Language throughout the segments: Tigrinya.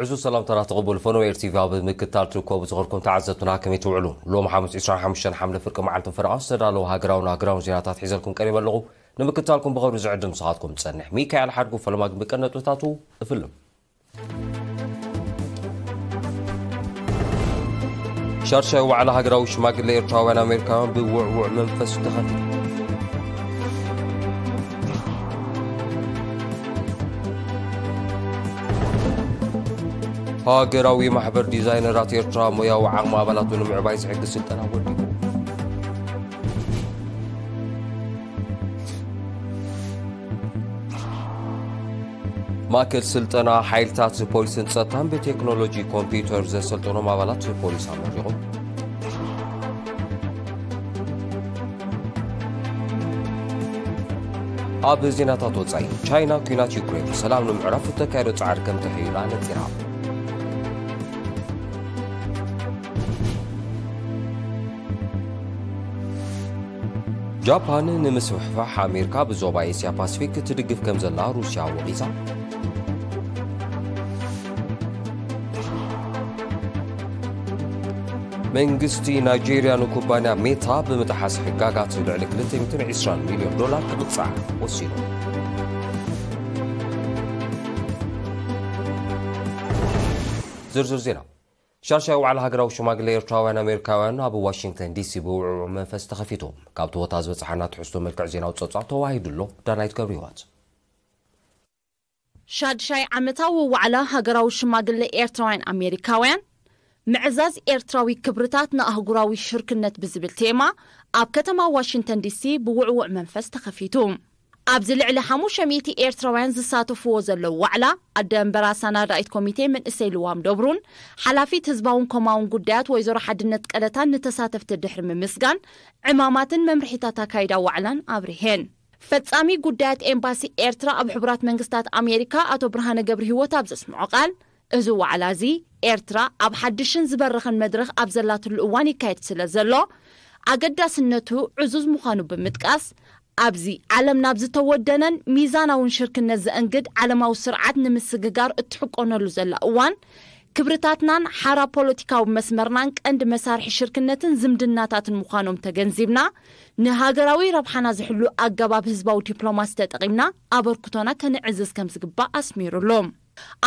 ብዙ ሰላምታና ተቐበሉ። ፈነወ ኤር ቲቪ ኣብ ምክታል ትርከቡ ዝኸርኩም ተዓዘብትና ከመይ ትውዕሉ? ሎም ሓሙስ ዕስራን ሓሙሽተን ሓምለ ፍርቂ መዓልትን ፈረቓን ዝተዳለዉ ሃገራውን ሃገራውን ዜናታት ሒዘልኩም ቀሪበ ኣለኹ። ንምክታልኩም ብኸብሪ ዝዕድም ንስኻትኩም ዝጸንሕ ሚካኤል ሓድጉ። ፈለማ ግን ብቀንዲ ነጥብታቱ እፍልም። ሻድሻይ ዋዕላ ሃገራዊ ሽማግለ ኤርትራውያን ኣሜሪካውያን ብውዕውዕ መንፈስ ተኸፊቱ። ሃገራዊ ማሕበር ዲዛይነራት ኤርትራ ሞያዊ ዓቕሚ ኣባላቱ ንምዕባይ ዝሕግዝ ስልጠና ወዲቡ። ማእከል ስልጠና ሓይልታት ፖሊስን ጸጥታን ብቴክኖሎጂ ኮምፒውተር ዘሰልጠኖም ኣባላት ፖሊስ ኣመሪቑ። ኣብ ዜናታት ወጻኢ፣ ቻይና ኲናት ዩክሬን ብሰላም ንምዕራፍ እተካየዶ ጻዕሪ ከም ተሕይላ ነጺራ። ጃፓን ንምስፍሕፋሕ ኣሜሪካ ብዞባ ኤስያ ፓሲፊክ ትድግፍ ከም ዘላ ሩስያ ወቒሳ። መንግስቲ ናይጄርያ ንኩባንያ ሜታ ብምጥሓስ ሕጋጋት ልዕሊ ክልተ ሚእትን ዕስራን ሚልዮን ዶላር ክቕጻዕ ወሲኑ። ዝርዝር ዜና። ሻድሻይ ዋዕላ ሃገራዊ ሽማግለ ኤርትራውያን ኣሜሪካውያን ኣብ ዋሽንግተን ዲሲ ብውዕውዕ መንፈስ ተኸፊቱ። ካብቲ ቦታ ዝበጽሓና ትሕዝቶ መልክዕ ዜናዊ ጸብጻብ ተዋሂዱ ኣሎ። ዳናይት ገብረ ህይወት። ሻድሻይ ዓመታዊ ዋዕላ ሃገራዊ ሽማግለ ኤርትራውያን ኣሜሪካውያን፣ ምዕዛዝ ኤርትራዊ ክብርታት ንኣህጉራዊ ሽርክነት ብዝብል ቴማ ኣብ ከተማ ዋሽንግተን ዲሲ ብውዕውዕ መንፈስ ተኸፊቱ። ኣብዚ ልዕሊ ሓሙሽተ ሚእቲ ኤርትራውያን ዝሳተፍዎ ዘለዉ ዋዕላ፣ ኣደ መንበር ኣሰናዳኢት ኮሚቴ መንእሰይ ልዋም ደብሩን ሓላፊት ህዝባውን ኮማውን ጉዳያት ወይዘሮ ሓድነት ቀለታን ንተሳተፍቲ ድሕሪ ምምስጋን፣ ዕማማትን መምርሒታት ኣካይዳ ዋዕላን ኣብሪሄን። ፈጻሚ ጉዳያት ኤምባሲ ኤርትራ ኣብ ሕቡራት መንግስታት ኣሜሪካ ኣቶ ብርሃነ ገብረ ህይወት ኣብ ዘስምዖ ቃል፣ እዚ ዋዕላ እዚ ኤርትራ ኣብ ሓድሽን ዝበረኸን መድረኽ ኣብ ዘላትሉ እዋን ይካየድ ስለ ዘሎ፣ ኣገዳስነቱ ዕዙዝ ምዃኑ ብምጥቃስ፣ ኣብዚ ዓለም ናብ ዝተወደነን ሚዛናውን ሽርክነት ዘእንግድ ዓለማዊ ስርዓት ንምስግጋር እትሕቆነሉ ዘላ እዋን፣ ክብርታትናን ሓራ ፖለቲካዊ መስመርናን ቀንዲ መሳርሒ ሽርክነትን ዝምድናታትን ምዃኖም ተገንዚብና፣ ንሃገራዊ ረብሓና ዝሕሉ ኣገባብ ህዝባዊ ዲፕሎማሲ ተጠቒምና ኣበርክቶና ከነዕዝዝ ከም ዝግባእ ኣስሚሩሉ።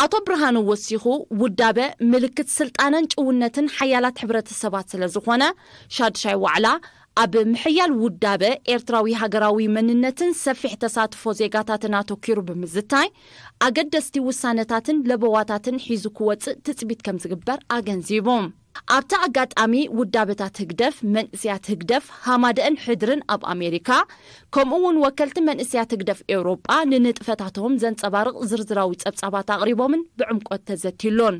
ኣቶ ብርሃኑ ወሲኹ፣ ውዳበ ምልክት ስልጣነን ጭውነትን ሓያላት ሕብረተሰባት ስለ ዝኾነ፣ ሻድሻይ ዋዕላ ኣብ ምሕያል ውዳበ ኤርትራዊ ሃገራዊ መንነትን ሰፊሕ ተሳትፎ ዜጋታትን ኣተኲሩ ብምዝታይ፣ ኣገደስቲ ውሳነታትን ለበዋታትን ሒዙ ክወጽእ ትጽቢት ከም ዝግበር ኣገንዚቡ። ኣብቲ ኣጋጣሚ ውዳበታት ህግደፍ፣ መንእስያት ህግደፍ፣ ሃማደእን ሕድርን ኣብ ኣሜሪካ፣ ከምኡ እውን ወከልቲ መንእስያት ህግደፍ ኤውሮጳ ንንጥፈታቶም ዘንጸባርቕ ዝርዝራዊ ጸብጻባት ኣቕሪቦምን ብዕምቆት ተዘቲሉን።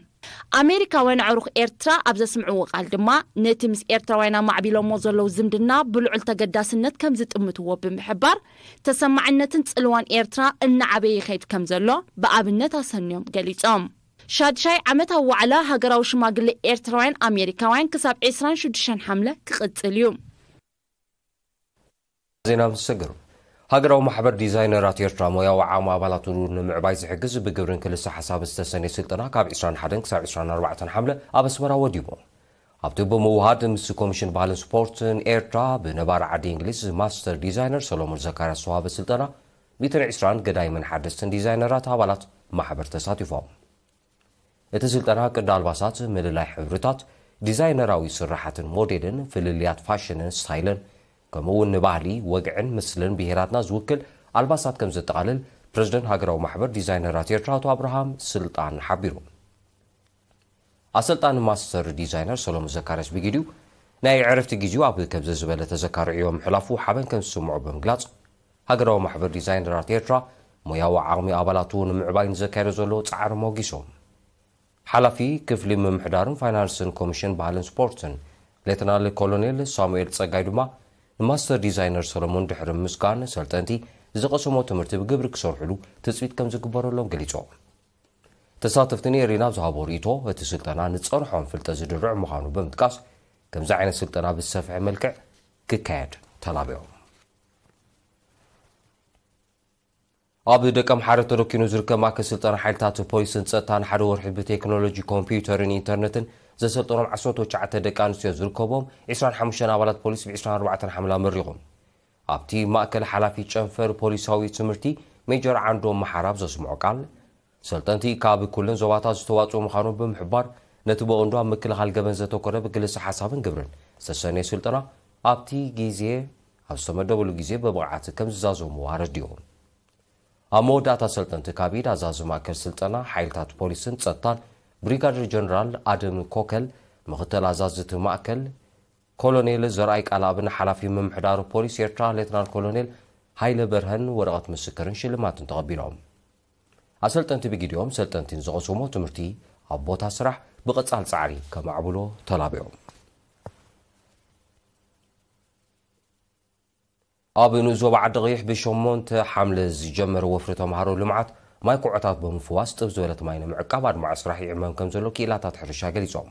ኣሜሪካውያን ኣዕሩኽ ኤርትራ ኣብ ዘስምዕዎ ቃል ድማ፣ ነቲ ምስ ኤርትራውያን ኣማዕቢሎሞ ዘለዉ ዝምድና ብልዑል ተገዳስነት ከም ዝጥምትዎ ብምሕባር፣ ተሰማዕነትን ጽልዋን ኤርትራ እናዓበየ ይኸይድ ከም ዘሎ ብኣብነት ኣሰንዮም ገሊጾም። ሻድሻይ ዓመታዊ ዋዕላ ሃገራዊ ሽማግለ ኤርትራውያን ኣሜሪካውያን ክሳብ ዕስራን ሽዱሽተን ሓምለ ክቕጽል እዩ። ዜና ምስ ሰገሩ። ሃገራዊ ማሕበር ዲዛይነራት ኤርትራ ሞያዊ ዓቕሚ ኣባላቱ ንምዕባይ ዝሕግዝ ብግብርን ክልሰ ሓሳብ ዝተሰነየ ስልጠና ካብ ዕስራን ሓደን ክሳብ ዕስራን ኣርባዕተን ሓምለ ኣብ ኣስመራ ወዲቡ። ኣብቲ ብምውሃድ ምስ ኮሚሽን ባህልን ስፖርትን ኤርትራ ብነባሪ ዓዲ እንግሊዝ ማስተር ዲዛይነር ሰሎሞን ዘካርያስ ዝተዋህበ ስልጠና ሚእትን ዕስራን ገዳይምን ሓደስትን ዲዛይነራት ኣባላት ማሕበር ተሳቲፎም። እቲ ስልጠና ቅዲ ኣልባሳት፣ ምልላይ ሕብርታት፣ ዲዛይነራዊ ስራሓትን ሞዴልን፣ ፍልልያት ፋሽንን ስታይልን፣ ከምኡ እውን ንባህሊ፣ ወግዕን ምስልን ብሄራትና ዝውክል ኣልባሳት ከም ዘጠቓልል ፕረዚደንት ሃገራዊ ማሕበር ዲዛይነራት ኤርትራ ኣቶ ኣብርሃም ስልጣን ሓቢሩ። ኣሰልጣኒ ማስተር ዲዛይነር ሰሎሞን ዘካርያስ ብጊዲኡ ናይ ዕረፍቲ ጊዜኡ ኣብ ከምዚ ዝበለ ተዘካሪ ዕዮ ምሕላፉ ሓበን ከም ዝስምዖ ብምግላጽ፣ ሃገራዊ ማሕበር ዲዛይነራት ኤርትራ ሞያዊ ዓቕሚ ኣባላቱ ንምዕባይ ንዘካየዶ ዘሎ ጻዕሪ ሞጊሶም። ሓላፊ ክፍሊ ምምሕዳርን ፋይናንስን ኮሚሽን ባህልን ስፖርትን ሌተናል ኮሎኔል ሳሙኤል ጸጋይ ድማ ንማስተር ዲዛይነር ሰሎሞን ድሕሪ ምስጋን፣ ሰልጠንቲ ዝቐሰሞ ትምህርቲ ብግብሪ ክሰርሕሉ ትጽቢት ከም ዝግበረሎም ገሊጾም። ተሳተፍቲ ንኤሪና ኣብ ዝሃቦ ርእይቶ፣ እቲ ስልጠና ንጸንሖም ፍልጠት ዝድርዕ ምዃኑ ብምጥቃስ፣ ከምዚ ዓይነት ስልጠና ብዝሰፍሐ መልክዕ ክካየድ ተላብዮም። ኣብ ደቀምሓረ ተረኪኑ ዝርከብ ማእከል ስልጠና ሓይልታት ፖሊስን ጸጥታን ሓደ ወርሒ ብቴክኖሎጂ ኮምፒውተርን ኢንተርነትን ዘሰልጠኖም ዓሰርተ ትሽዓተ ደቂ ኣንስትዮ ዝርከቦም ዕስራን ሓሙሽተን ኣባላት ፖሊስ ብ ዕስራን ኣርባዕተን ሓምለ ኣመሪቑ። ኣብቲ ማእከል ሓላፊ ጨንፈር ፖሊሳዊ ትምህርቲ ሜጀር ዓንዶም መሓራ ኣብ ዘስምዖ ቃል፣ ሰልጠንቲ ካብ ኩለን ዞባታት ዝተዋጽኡ ምዃኖም ብምሕባር፣ ነቲ ብቐንዱ ኣብ ምክልኻል ገበን ዘተኮረ ብክልሰ ሓሳብን ግብርን ዝተሰነየ ስልጠና ኣብቲ ግዜ፣ ኣብ ዝተመደበሉ ግዜ ብብቕዓት ከም ዝዛዘሙ ኣረዲኡ። ኣብ መወዳእታ ሰልጠንቲ ካብ ኢድ ኣዛዚ ማእከል ስልጠና ሓይልታት ፖሊስን ጸጥታን ብሪጋደር ጀነራል ኣደም ኮከል፣ ምኽትል ኣዛዚ እቲ ማእከል ኮሎኔል ዘርኣይ ቃልኣብን ሓላፊ ምምሕዳር ፖሊስ ኤርትራ ሌተናል ኮሎኔል ሃይለ በርሀን ወረቐት ምስክርን ሽልማትን ተቐቢሎም። ኣሰልጠንቲ ብጊዲኦም ሰልጠንቲን ዝቐስሞ ትምህርቲ ኣብ ቦታ ስራሕ ብቐጻል ጻዕሪ ከማዕብሎ ተላቢዮም። ኣብ ንኡስ ዞባ ዓዲ ቐይሕ ብሸሞንተ ሓምለ ዝጀመረ ወፍሪ ተምሃሮ ልምዓት ማይ ኩዖታት ብምፍዋስ ጥብ ዝበለት ማይ ንምዕቃብ ኣድማዒ ስራሕ ይዕመም ከም ዘሎ ክኢላታት ሕርሻ ገሊጾም።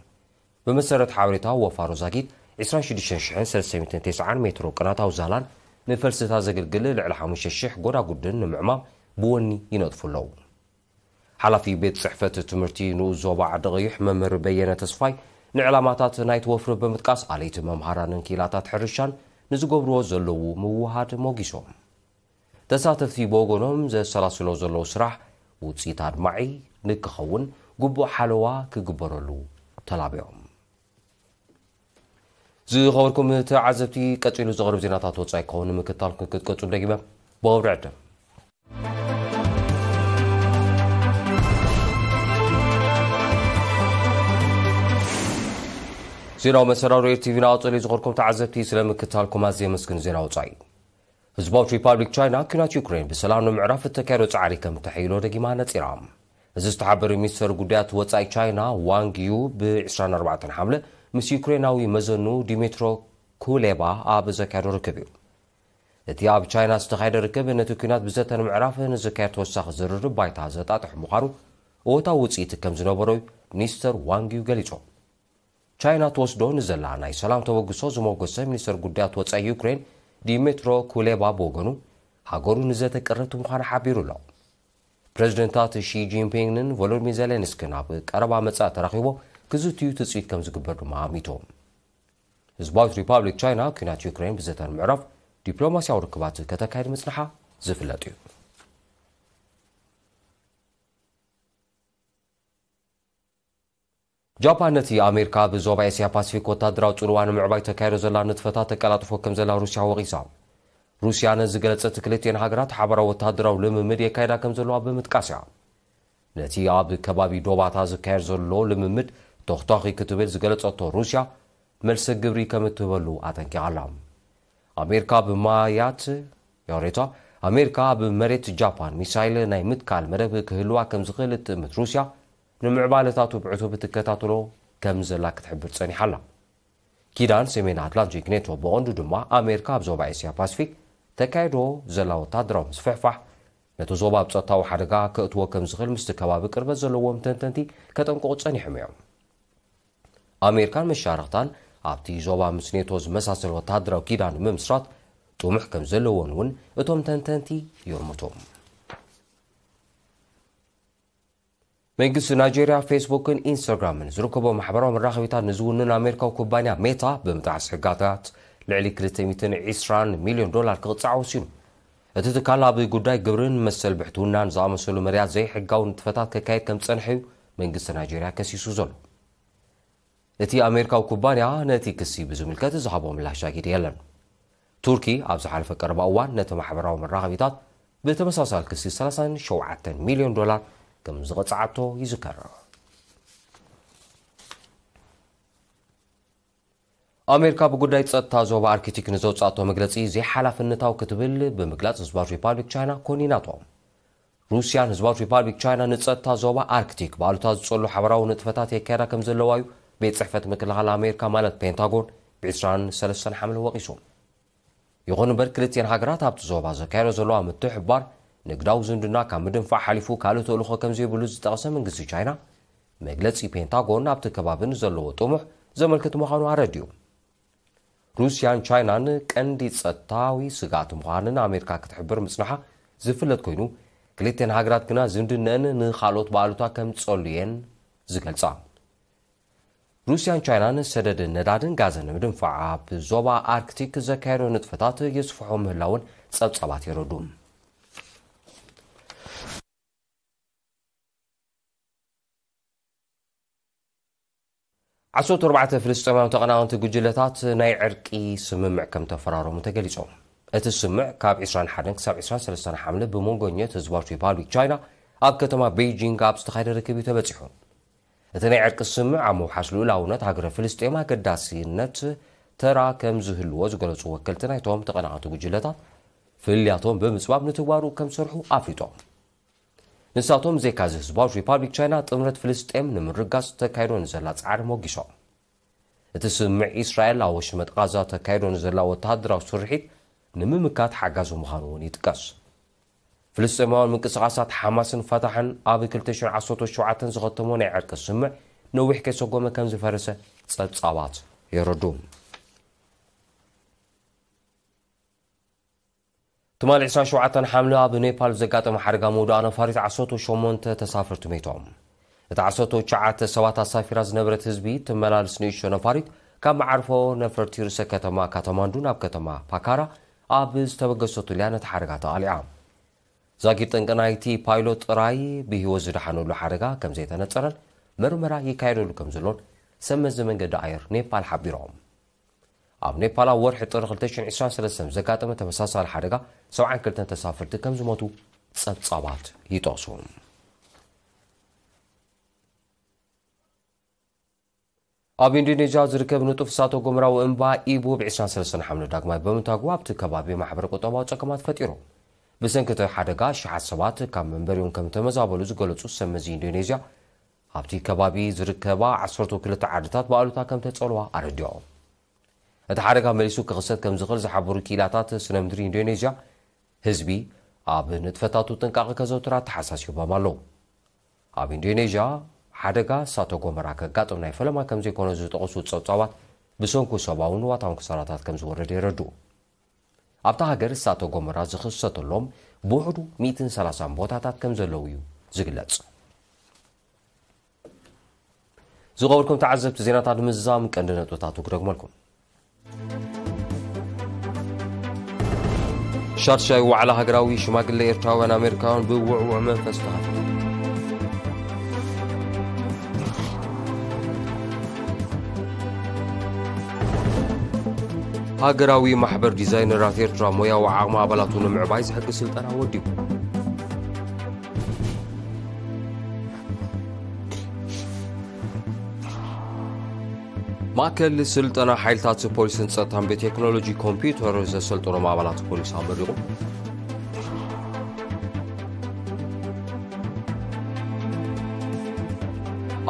ብመሰረት ሓበሬታ ወፋሮ ዛጊት ዕስራን ሽዱሽተን ሽሕን ሰለስተ ሚእትን ተስዓን ሜትሮ ቅናታዊ ዛላን ንፈልስታት ዘገልግል ልዕሊ ሓሙሽተ ሽሕ ጎዳጉድን ንምዕማም ብወኒ ይነጥፉ ኣለዉ። ሓላፊ ቤት ጽሕፈት ትምህርቲ ንኡስ ዞባ ዓዲ ቐይሕ መምህር በየነ ተስፋይ ንዕላማታት ናይቲ ወፍሪ ብምጥቃስ ኣለይቲ መምሃራንን ክኢላታት ሕርሻን ንዝገብርዎ ዘለዉ ምውሃድ ሞጊሶም። ተሳተፍቲ ብወገኖም ዘሰላስሎ ዘለዉ ስራሕ ውፅኢት ኣድማዒ ንክኸውን ግቡእ ሓለዋ ክግበረሉ ተላቢዮም። ዝኸበርኩም ተዓዘብቲ፣ ቀጺሉ ዝቐርብ ዜናታት ወጻኢ ክኸውን ንምክትታል ክትቀጽሉ ደጊመ ብኽብሪ ዕድም። ዜናዊ መሰናዶ ኤር ቲቪ ናቐጸሉ እዩ። ዝኸበርኩም ተዓዘብቲ፣ ስለ ምክትታልኩም ኣዝየ የመስግን። ዜና ወጻኢ። ህዝባዊት ሪፓብሊክ ቻይና፣ ኲናት ዩክሬን ብሰላም ንምዕራፍ እተካየዶ ጻዕሪ ከም እተሐይሎ ደጊማ ነጺራ። እዚ ዝተሓበረ ሚኒስተር ጉዳያት ወጻኢ ቻይና ዋንግ ዩ ብ ዕስራን ኣርባዕተን ሓምለ ምስ ዩክሬናዊ መዘኑ ዲሜትሮ ኩሌባ ኣብ ዘካየዶ ርክብ እዩ። እቲ ኣብ ቻይና ዝተኻየደ ርክብ ነቲ ኲናት ብዘተ ንምዕራፍ ንዝካየድ ተወሳኺ ዝርርብ ባይታ ዘጣጥሕ ምዃኑ እወታዊ ውጽኢት ከም ዝነበሮ እዩ ሚኒስተር ዋንግ ዩ ገሊጹ። ቻይና ትወስዶ ንዘላ ናይ ሰላም ተበግሶ ዝሞገሰ ሚኒስተር ጉዳያት ወጻኢ ዩክሬን ዲሜትሮ ኩሌባ ብወገኑ፣ ሃገሩ ንዘተ ቅርብቲ ምዃና ሓቢሩ ኣሎ። ፕረዚደንታት ሺ ጂንፒንግን ቮሎዲሚር ዜሌንስኪን ኣብ ቀረባ መጻኢ ተራኺቦ ክዝትዩ ትጽቢት ከም ዝግበር ድማ ኣሚቱ። ህዝባዊት ሪፓብሊክ ቻይና ኲናት ዩክሬን ብዘተ ንምዕራፍ ዲፕሎማስያዊ ርክባት ከተካይድ ምጽንሓ ዝፍለጥ እዩ። ጃፓን ነቲ ኣሜሪካ ኣብ ዞባ ኤስያ ፓሲፊክ ወታደራዊ ጽልዋ ንምዕባይ ተካይዶ ዘላ ንጥፈታት ተቀላጥፎ ከም ዘላ ሩስያ ወቒሳ። ሩስያ ነዚ ዝገለጸት፣ ክልቲኤን ሃገራት ሓበራዊ ወታደራዊ ልምምድ የካይዳ ከም ዘለዋ ብምጥቃስ እያ። ነቲ ኣብ ከባቢ ዶባታ ዝካየድ ዘሎ ልምምድ ተኽታኺ ክትብል ዝገለጸቶ ሩስያ፣ መልሰ ግብሪ ከም እትህበሉ ኣጠንቂቓ ኣላ። ኣሜሪካ ብማያት፣ ዮሬታ፣ ኣሜሪካ ኣብ መሬት ጃፓን ሚሳይል ናይ ምትካል መደብ ክህልዋ ከም ዝኽእል እትእምት ሩስያ፣ ንምዕባለታቱ ብዕቱብ እትከታተሎ ከም ዘላ ክትሕብር ጸኒሓ ኣላ። ኪዳን ሰሜን ኣትላንቲክ ኔቶ ብቐንዱ ድማ ኣሜሪካ ኣብ ዞባ ኤስያ ፓሲፊክ ተካይዶ ዘላ ወታደራዊ ምስፍሕፋሕ ነቲ ዞባ ኣብ ጸጥታዊ ሓደጋ ከእትዎ ከም ዝኽእል ምስቲ ከባቢ ቅርበት ዘለዎም ተንተንቲ ከጠንቅቑ ጸኒሖም እዮም። ኣሜሪካን መሻርኽታን ኣብቲ ዞባ ምስ ኔቶ ዝመሳሰል ወታደራዊ ኪዳን ንምምስራት ጥሙሕ ከም ዘለዎን እውን እቶም ተንተንቲ ይእምቱ። መንግስቲ ናይጄርያ ፌስቡክን ኢንስታግራምን ዝርከቦ ማሕበራዊ መራኸቢታት ንዝውንን ኣሜሪካዊ ኩባንያ ሜታ ብምጥሓስ ሕጋታት ልዕሊ ክልተ ሚእትን ዕስራን ሚልዮን ዶላር ክቕጻዕ ወሲኑ። እቲ ትካል ኣብ ጉዳይ ግብርን መሰል ብሕትውናን ዝኣመሰሉ መርያት ዘይሕጋዊ ንጥፈታት ከካይድ ከም ዝጸንሐ እዩ መንግስቲ ናይጄርያ ከሲሱ ዘሎ። እቲ ኣሜሪካዊ ኩባንያ ነቲ ክሲ ብዝምልከት ዝሃቦ ምላሽ ዛጊድ የለን። ቱርኪ ኣብ ዝሓለፈ ቀረባ እዋን ነቲ ማሕበራዊ መራኸቢታት ብተመሳሳሊ ክሲ ሰላሳን ሸውዓተን ሚልዮን ዶላር ከም ዝቐጽዓቶ ይዝከር። ኣሜሪካ ብጉዳይ ጸጥታ ዞባ ኣርክቲክ ንዘውጻእቶ መግለጺ ዘይሓላፍነታዊ ክትብል ብምግላጽ ህዝባዊ ሪፓብሊክ ቻይና ኮኒናቶ። ሩስያን ህዝባዊ ሪፓብሊክ ቻይና ንጸጥታ ዞባ ኣርክቲክ ብኣሉታ ዝጸሉ ሓበራዊ ንጥፈታት የካየዳ ከም ዘለዋ እዩ ቤት ጽሕፈት ምክልኻል ኣሜሪካ ማለት ፔንታጎን ብ ዕስራን ሰለስተን ሓምለ ወቒሱ። ይኹን እምበር ክልቲኤን ሃገራት ኣብቲ ዞባ ዘካየዶ ዘለዋ ምትሕብባር ንግዳዊ ዝምድና ካብ ምድንፋዕ ሓሊፉ ካልእ ተልእኾ ከም ዘይብሉ ዝጠቐሰ መንግስቲ ቻይና፣ መግለጺ ፔንታጎን ኣብቲ ከባቢ ንዘለዎ ጥሙሕ ዘመልክት ምዃኑ ኣረዲኡ። ሩስያን ቻይናን ቀንዲ ጸጥታዊ ስግኣት ምዃነን ኣሜሪካ ክትሕብር ምጽንሓ ዝፍለጥ ኮይኑ፣ ክልተን ሃገራት ግና ዝምድነአን ንኻልኦት ብኣሉታ ከም ዝጸሉ እየን ዝገልጻ። ሩስያን ቻይናን ሰደድ ነዳድን ጋዝን ንምድንፋዕ ኣብ ዞባ ኣርክቲክ ዘካየዶ ንጥፈታት የስፍሖ ምህላውን ጸብጻባት የረዱ። ዓሰርተ ኣርባዕተ ፍልስጤማውያን ተቐናቐንቲ ጉጅለታት ናይ ዕርቂ ስምምዕ ከም ተፈራረሙ ተገሊጾም። እቲ ስምምዕ ካብ ዕስራን ሓደን ክሳብ ዕስራን ሰለስተን ሓምለ ብመንጎኘት ህዝባዊት ሪፓብሊክ ቻይና ኣብ ከተማ ቤይጂንግ ኣብ ዝተኻየደ ርክብ እዩ ተበጺሑ። እቲ ናይ ዕርቂ ስምምዕ ኣብ ምውሓስ ልኡላውነት ሃገረ ፍልስጤም ኣገዳሲነት ተራ ከም ዝህልዎ ዝገለጹ ወከልቲ ናይቶም ተቐናቐንቲ ጉጅለታት ፍልልያቶም ብምጽባብ ንትግባሩ ከም ዝሰርሑ ኣፍሊጦም። ንሳቶም ብዘይካዚ ህዝባዊት ሪፓብሊክ ቻይና ጥምረት ፍልስጤም ንምርጋጽ ተካይዶ ንዘላ ጻዕሪ ሞጊሶም። እቲ ስምምዕ እስራኤል ኣብ ወሽመጥ ቓዛ ተካይዶ ንዘላ ወተሃደራዊ ስርሒት ንምምካት ሓጋዚ ምዃኑ እውን ይጥቀስ። ፍልስጤማውያን ምንቅስቓሳት ሓማስን ፋታሕን ኣብ ክልተ ሽሕን ዓሰርተ ሸውዓተን ዝኸተሞ ናይ ዕርቂ ስምምዕ ነዊሕ ከይሰጎመ ከም ዝፈረሰ ጸብጻባት የረዱ። ትማሊ ዕስራን ሸውዓተን ሓምለ ኣብ ኔፓል ዘጋጠመ ሓደጋ መውድኣ ነፋሪት ዓሰርተ ሸሞንተ ተሳፈርቲ ሞይቶም። እቲ ዓሰርተ ትሽዓተ ሰባት ኣሳፊራ ዝነበረት ህዝቢ ትመላለስ ንእሽቶ ነፋሪት ካብ መዓርፎ ነፈርቲ ርእሰ ከተማ ካትማንዱ ናብ ከተማ ፓካራ ኣብ ዝተበገሰትሉ እያ ነቲ ሓደጋ ተቓሊዓ። ዛጊድ ጠንቂ ናይቲ ፓይሎት ጥራይ ብህይወት ዝደሓነሉ ሓደጋ ከም ዘይተነጸረን መርመራ ይካየደሉ ከም ዘሎን ሰብ መዚ መንገዲ ኣየር ኔፓል ሓቢሮም። ኣብ ኔፓል ኣብ ወርሒ ጥሪ ክልተ ሽሕን ዕስራን ሰለስተን ዘጋጠመ ተመሳሳሊ ሓደጋ ሰብዓን ክልተን ተሳፈርቲ ከም ዝሞቱ ጸብጻባት ይጠቕሱ። ኣብ ኢንዶኔዥያ ዝርከብ ንጡፍ እሳተ ጎመራዊ እምባ ኢቡ ብ ዕስራን ሰለስተን ሓምለ ዳግማይ ብምንታጉ ኣብቲ ከባቢ ማሕበረ ቁጠባዊ ጸገማት ፈጢሩ። ብሰንኪ እቲ ሓደጋ ኣሽሓት ሰባት ካብ መንበሪኦም ከም ተመዛበሉ ዝገለጹ ሰብ መዚ ኢንዶኔዥያ፣ ኣብቲ ከባቢ ዝርከባ ዓሰርተ ክልተ ዓድታት ብኣሉታ ከም ተጸልዋ ኣረዲኦም። እቲ ሓደጋ መሊሱ ክኽሰት ከም ዝኽእል ዝሓበሩ ክኢላታት ስነ ምድሪ ኢንዶኔዥያ፣ ህዝቢ ኣብ ንጥፈታቱ ጥንቃቐ ከዘውትር ኣተሓሳሲቦም ኣለዉ። ኣብ ኢንዶኔዥያ ሓደጋ እሳተ ጎመራ ከጋጥም ናይ ፈለማ ከም ዘይኮነ ዝጠቐሱ ጸብጻባት፣ ብሰንኩ ሰብኣውን ንዋታውን ክሳራታት ከም ዝወረደ የረድኡ። ኣብታ ሃገር እሳተ ጎመራ ዝኽሰተሎም ብውሕዱ ሚእትን ሰላሳን ቦታታት ከም ዘለዉ እዩ ዝግለጽ። ዝኸበርኩም ተዓዘብቲ ዜናታት ንምዝዛም ቀንዲ ነጥብታቱ ክደግመልኩም። ሻድሻይ ዋዕላ ሃገራዊ ሽማግለ ኤርትራውያን ኣሜሪካውያን ብውዕውዕ መንፈስ ተኻፊቱ። ሃገራዊ ማሕበር ዲዛይነራት ኤርትራ ሞያዊ ዓቕሚ ኣባላቱ ንምዕባይ ዝሕግዝ ስልጠና ወዲቡ። ማእከል ስልጠና ሓይልታት ፖሊስን ጸጥታን ብቴክኖሎጂ ኮምፒውተር ዘሰልጠኖም ኣባላት ፖሊስ ኣመሪቑ።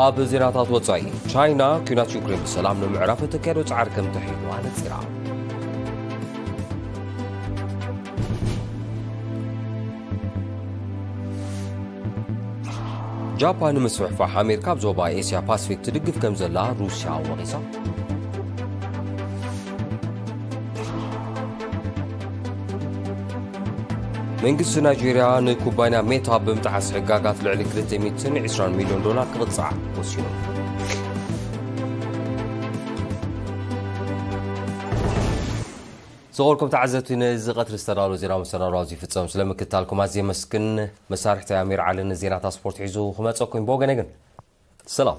ኣብ ዜናታት ወጻኢ፣ ቻይና ኲናት ዩክሬን ብሰላም ንምዕራፍ እተካየዶ ጻዕሪ ከም ተሒሉ ኣነጺራ። ጃፓን ንምስፍሕፋሕ ኣሜሪካ ኣብ ዞባ ኤስያ ፓስፊክ ትድግፍ ከም ዘላ ሩስያ ወቒሳ። መንግስቲ ናይጄርያ ንኩባንያ ሜታ ብምጥሓስ ሕጋጋት ልዕሊ ክልተ ሚእትን ዕስራን ሚልዮን ዶላር ክቕጻዕ ወሲኑ። ዝኸበርኩም ተዓዘብቲ፣ ነዚ ቀትሪ ዝተዳለወ ዜና መሰናዶ ኣብዚ ይፍጸም። ስለ ምክትታልኩም ኣዝየ የመስግን። መሳርሕቲ ኣሚር ዓሊ ንዜናታት ስፖርት ሒዙ ክመጸኩም። ብወገነ ግን ሰላም።